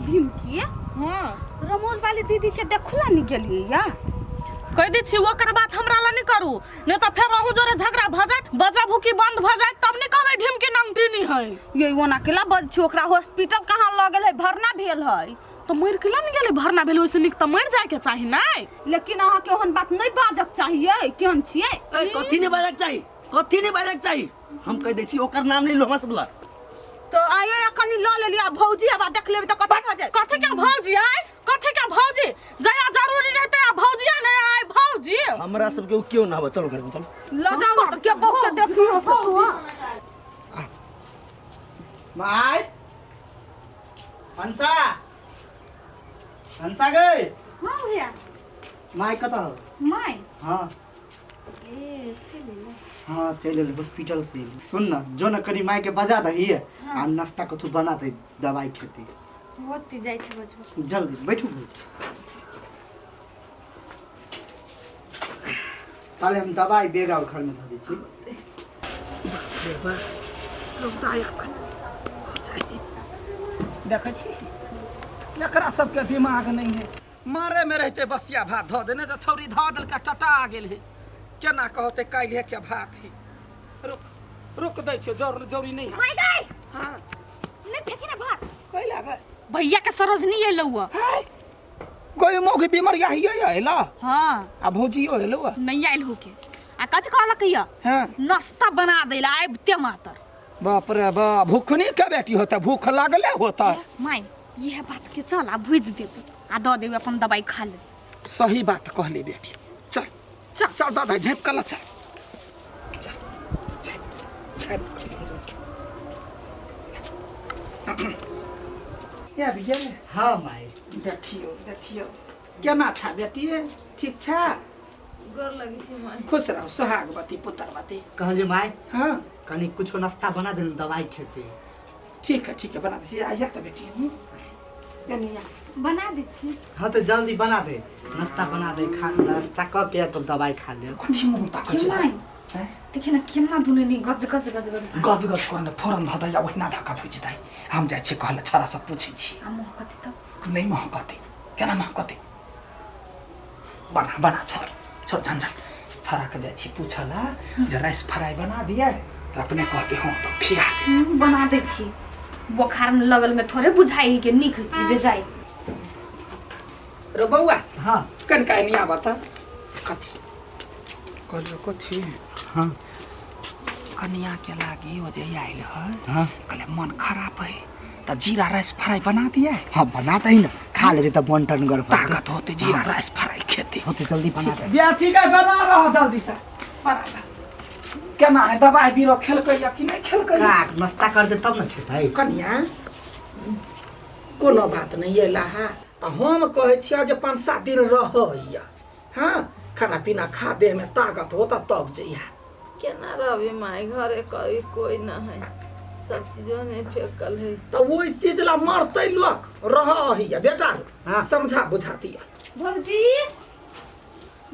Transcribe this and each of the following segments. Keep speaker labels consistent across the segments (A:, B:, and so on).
A: ढिमकी।
B: हाँ।
A: रमोल वाली दीदी के देखला नहीं गेलिए या?
B: कह दै छी ओकर बात हमरा ला नहीं करू, नहीं तो फेर अहूँ जोरे झगड़ा भ जात, बजा भूकी बंद भ जात, तब नहीं कहबै ढिमकी नंगटिनी है।
A: ये ओना केला बज छी, ओकरा हॉस्पिटल कहाँ लऽ गेल है, भरना भेल है।
B: तो मरि केला नहीं गेलै? भरना भेल ओइसे नीक तऽ मरि जायके चाही नहि?
A: लेकिन अहाँके ओहन बात नहीं बाजक चाहिए, केहन छियै?
C: ए, कथी नहीं बाजक चाही, कथी नहीं बाजक चाही, हम कह दै छी ओकर नाम नहीं लो हमरा सब लग।
A: तो आइयो अखनी लऽ लेलियै, आ भौजी आब देख लेबै तऽ कथी भऽ जायत?
B: कथी के भौजी आय, कथी के भौजी? जया जरूरी रहते आ भौजी नहीं आय भौजी।
C: हमरा सबके उ क्यों ना हो, चलो घर में चलो।
A: लऽ जाओ ना तऽ के बहू के देखियो।
D: My हंसा, हंसा गई।
E: हाँ भैया।
D: My कतऽ हो?
E: My?
D: हाँ।
E: ए चलि एलै।
D: हाँ चलि एलै हॉस्पिटल से। सुन ना, जो ना कनी माय के बजा दही आ नाश्ता कथू बना दही, दवाई खेती।
E: होती जाइ छै बजबो।
D: जल्दी बैठू। ताले हम दवाई बेग और घर में धऽ दै छी।
F: देखै छी एकरा सबके दिमाग नहीं है, मारे में रहते बसिया भात धऽ देने से छौरी धऽ देलका टटा गेल है, केना कहते काल्हि के भात है। रुक रुक दै छियो, जरूर जरूरी नहीं है।
E: माय गई।
F: हाँ।
E: नहीं फेंकी ना भात।
F: कैला गए?
E: भैया के सरोजनी एलौ हुआ।
F: हाय कोई मौगी बीमारिया हियो एला?
E: हाँ।
F: आ भौजियो एलौ?
E: नहीं आयल होके। आ कथी कहलक हिया?
F: हाँ।
E: नाश्ता बना देला आबिते मातर।
F: बाप रे बाप, भूखनी के बेटी होता, भूख लागले होता।
E: माय यह बात के चल आ भुज देबो आ दऽ देबो, अपन दवाई खा ले।
F: सही बात कहली बेटी, चल
E: चल
F: चल दादा झेप कर ला, चल चल झेप झेप कर या भैया।
D: हाँ माय।
F: देखियो देखियो केना छा बेटी, ठीक छा?
G: गोर लगै छी माय।
F: खुश रहो, सोहागवती पुत्रवती।
D: कहलिए माय।
F: हाँ।
D: कनी कुछो नाश्ता बना दे, दवाई खेते।
F: ठीक है ठीक है बना दे। आया तो बेटी नहीं आ।
E: बना दे छी।
D: हाँ तो जल्दी बना दे, नाश्ता बना दे, खा नाश्ता कऽ के तब दवाई खा ले।
F: कथी मुँह ताकै छै?
E: माय देखि ना केना दुने नि गज गज गज गज
F: गज गज करने फोरन धऽ दै आ ओहिना धक्का भुजि दै। हम जाइ छी कहले छड़ा सब पूछै छी।
E: आ महकती तब?
F: नहीं महकती, केना महकती? बना बना छोड़ छोड़ झंझट, छड़ा के जाइ छी पूछला जे राइस फ्राई बना दिए तऽ अपने कहते हूँ तो खिया दे।
E: बना दै छी, बोखार में लगल में थोड़े बुझाई के नीक कि बेजाई।
F: रे बौआ।
D: हाँ।
F: कनका नहीं आवता कथी कहलियो कथी?
D: हाँ।
F: कनिया के लागी ओ जे आयल है।
D: हाँ।
F: कहले मन खराब है त जीरा राइस फ्राई बना दिए।
D: हाँ बना दही ना, खा लेते तब मन टनगर भऽ जेतै।
F: ताकत होते जीरा राइस फ्राई खेते।
D: होते जल्दी बना दे।
F: बेटी के बना रहा जल्दी से बना दे। केना है दवाई बीरो खेलकै या कि नहीं खेलकै?
D: का नाश्ता कर दे तब ना खेतै।
F: कनिया कोनो बात नहीं अयला है तऽ हम कहै छियै जे 5-7 दिन रहैया, हाँ खाना पीना खा, देह में ताकत होता तब जइहा।
G: केना रहबी माय, घरे कोई कोई न है, सब चीजो नहीं फेकल है।
F: तऽ ओहि चीज ला मरतै लोक, रहैया बेटा।
D: हाँ।
F: समझा बुझा दिया।
E: भौजी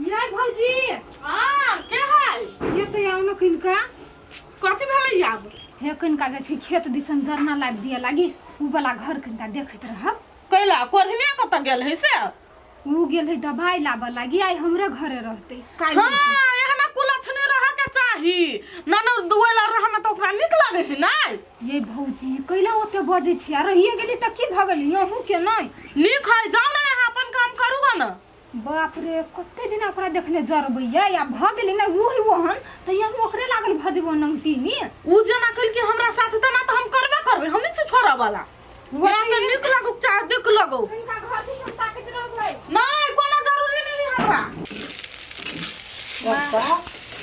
E: ये भौजी।
B: हाँ के हाल?
E: ये तो आओ किनका।
B: कथी भेलै आब?
E: हे किनका जाइ छी खेत दिसन जरना लाबि दिअ लागी, उ वाला घर किनका देखैत रहब।
B: कैला कोढ़िनिया कतऽ गेल है से?
E: उ गेल है दवाई लाबऽ लागी, आइ हमरे घरे रहतै काल्हि।
B: हाँ एहना कुलक्षणी रह के चाही, ननद दुएला रह में तो ओकरा नीक लगे है नै?
E: ये भौजी कैला ओते बजै छी, आ रहिए गेली तऽ की भऽ गेली अहूँ के नै?
B: नीक है, जाउ ने यहाँ अपन काम करू ग न।
E: बाप रे कते दिन ओकरा देखने जरबैया, या भऽ गेली ने ओही ओहन तऽ हम ओकरे लागल भऽ जेबो नंगटीनी।
B: उ जेना कल कि हमरा साथ तेना तऽ हम करबे करबै, हम नहि छी छोड़ऽ वाला। यहाँ पे नीक लगो चाहे दुख लगो।
E: हिनका घर दिसन ताकैत रहबै।
B: नहीं कोनो जरूरी नहीं है हमरा।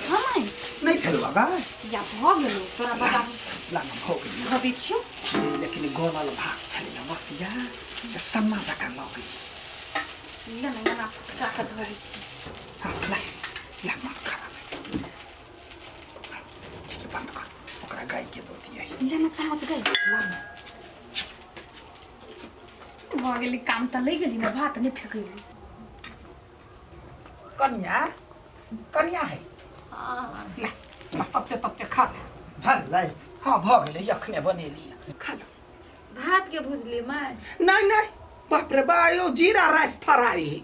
E: हाँ माय।
F: नहीं फेलवा गा।
E: या भऽ गेलो तोरा बता।
F: ला ना भऽ गेल।
E: धऽ दै छियौ।
F: लेकिन गलल भात छलै ना बसिया से सन्ना जकाँ लगै।
E: ले ना एना फुटका कऽ धऽ दै छियौ।
F: हाँ ला ला मन खराब है। हाँ, ठीक है बंद कर, ओकरा गाय के दऽ दियै।
E: ले ना चम्मच गई।
F: ला ना।
E: भऽ गेली काम तऽ लागि गेली ना, भात नहि फेकैली।
F: कनिया कनिया है। ला ला तबते तबते खा ले।
D: भऽ गेलै?
F: हाँ भऽ गेलै, अखने बनेली, खा लो।
G: भात के भुजली माय?
F: नहीं नहीं बाप रे बा यो जीरा राइस फ्राई है।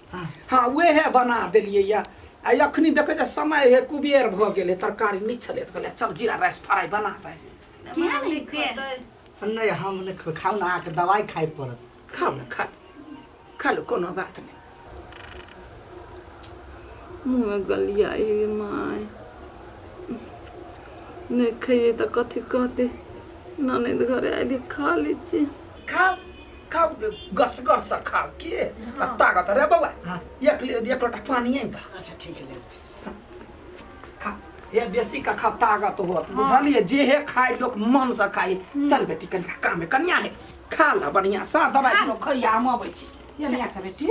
F: हाँ वह बना देलियै या आ अखनी देखै छै समय है कुबेर भऽ गेलै तरकारी नहि छलै तऽ कहलियै चल जीरा राइस फ्राई बना दे।
A: केहन है से?
D: नहीं हम नहीं खाउ ना, अहाँके दवाई खाइ पड़त।
F: खाउ ने, खा खा लो, कोनो बात नहि।
G: मुँहमे गलिया गे माय, नहि खैयै तऽ कथी कहतै? ननैद घरे आयली खा लै छी।
F: खाउ खाउ, गसगर से खाउ के आ ताकत रे बौआ। एक एक लोटा पानी आनि दह।
D: अच्छा ठीक है ले।
F: खा ये बेसी का खा, ताकत होत, बुझलियै? जे हे खाइ लोक मन से खाइ। चल बेटी, कनिका काम है, कनिया है, खा ला बढ़िया सा दवाई लोग खैया, हम अबै छी। ये नहीं खा बेटी।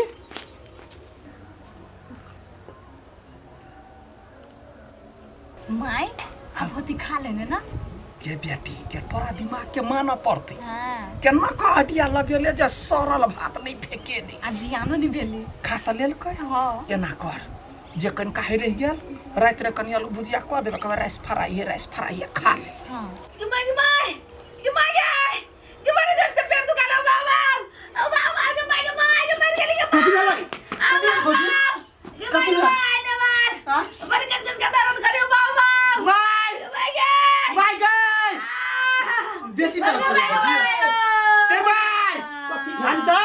A: My अब होती खा लेने ना।
F: के बेटी के तोरा दिमाग के मानऽ पड़तै।
A: हाँ।
F: केना कऽ हटिया लगेले जे सड़ल भात नहि फेके दे।
A: आ जियानो नहीं भेली।
F: खा तऽ लेलकै।
A: हाँ।
F: एना कर जे कनिका हे रहि गेल राति रे कनि आलू भुजिया कऽ देबै, कहबै राइस फ्राई है, राइस फ्राई है, खा ले।
A: हाँ।
G: गे माय, गे माय, गे माय, गे गे माय, जोर से पैर दुखा लो बाबा, ओ बाबा, गे माय, गे माय, गे मर गेली गे माय, आ बाबा, गे माय, गे माय, ने मार बड़ कस कस के दर्द करियो बाबा।
D: माय
G: गे माय, गे
D: माय गए बेसी दर्द
G: गे माय, गे माय।
D: ए माय
F: कथी
D: भान्सा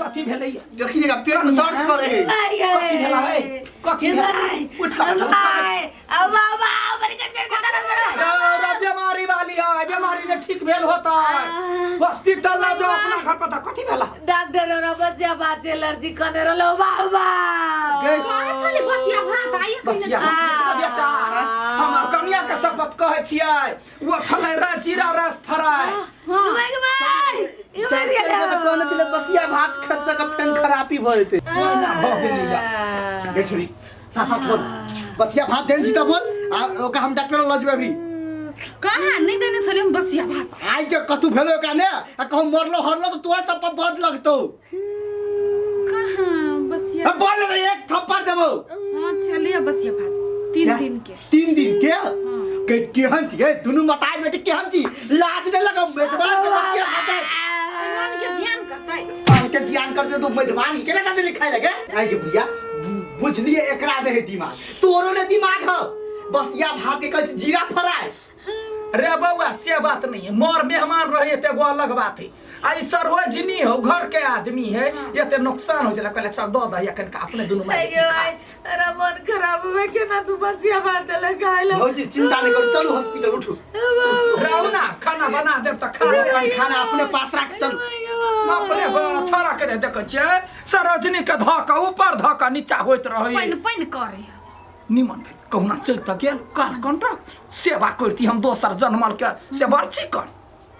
F: कथी भेलै?
D: देखी ने पेट में दर्द करे है।
F: कथी भेला है? कथी
G: गे
F: भेला?
G: माय,
F: उठ कऽ बैठ, उठ कऽ बैठ।
G: माय, आ बाबा, बड़ कस कस के दर्द करियो।
F: अरे बीमारी वाली है, बीमारी ने ठीक भेल होता हॉस्पिटल ला जाओ अपना घर पर। कथी भेला?
G: डॉक्टर और बच्चा बात एलर्जी कने रहलो बाबा।
A: कहाँ छलै बसिया भात आइए
F: बसिया बेटा, हम कनिया के शपथ कहै छियै, ओ छलै रे जीरा रस फ्राई।
G: माय गे माय, ई मर गेलो।
D: तऽ कहने छलै बसिया भात खेतै तऽ फेन खराबी भऽ जेतै।
F: ओहिना भऽ गेलैया।
D: गे छोरी साफ साफ बोल, बसिया भात देने छी तऽ बोल, आ ओकरा हम डॉक्टर लग जेबै अभी।
A: कहाँ नहीं देने छलै हम बसिया भात।
D: आइ जे कथू भेलो ओकरा ने आ कहूँ मरलो हरलो तऽ तोरा सब पर बड लगतौ।
A: कहाँ बसिया?
D: ए, बोल रे, एक थप्पड़ देबौ।
A: हाँ छलै बसिया भात 3 दिन के।
D: 3 दिन के के केहन छी गे दुनू मताई बेटी, केहन छी? लाज नहीं लगौ मेजबान के बसिया भात है।
A: कौन के ध्यान करतै?
D: पान के ध्यान करते तो मेजबान ही के ना लिखाई लगे। आई के भैया बुझलिए एकरा नहीं दिमाग, तोरो ने दिमाग हो। बसिया भात के कहै छी जीरा फ्राई।
F: रे बौआ से बात नहीं है, मोर मेहमान रहे ते एगो अलग बात है, आ ई सरोजनी हो घर के आदमी है, एते नुकसान हो जाला। कहले चल दऽ दही कनिका अपने दुनू माय
G: गे
F: बेटी खा।
G: माय, अरे मन खराब हुए के ना तू बसिया भात लगा लो।
D: भौजी चिंता नहीं करू, चलू हॉस्पिटल उठू।
F: रहू ना, खाना बना देब तऽ खा लेब।
D: अपन खाना अपने पास राख, चलू।
F: बाप रे बाप, छोड़ा के रे देखै छियै सरोजनी के धऽ कऽ ऊपर धऽ कऽ नीचा होइत रहै।
A: पानि पानि करे।
F: निमन भेल कहुना चलि तऽ गेल। काल कंटा सेवा करती हम दोसर जनमल के से बड़ चिकन।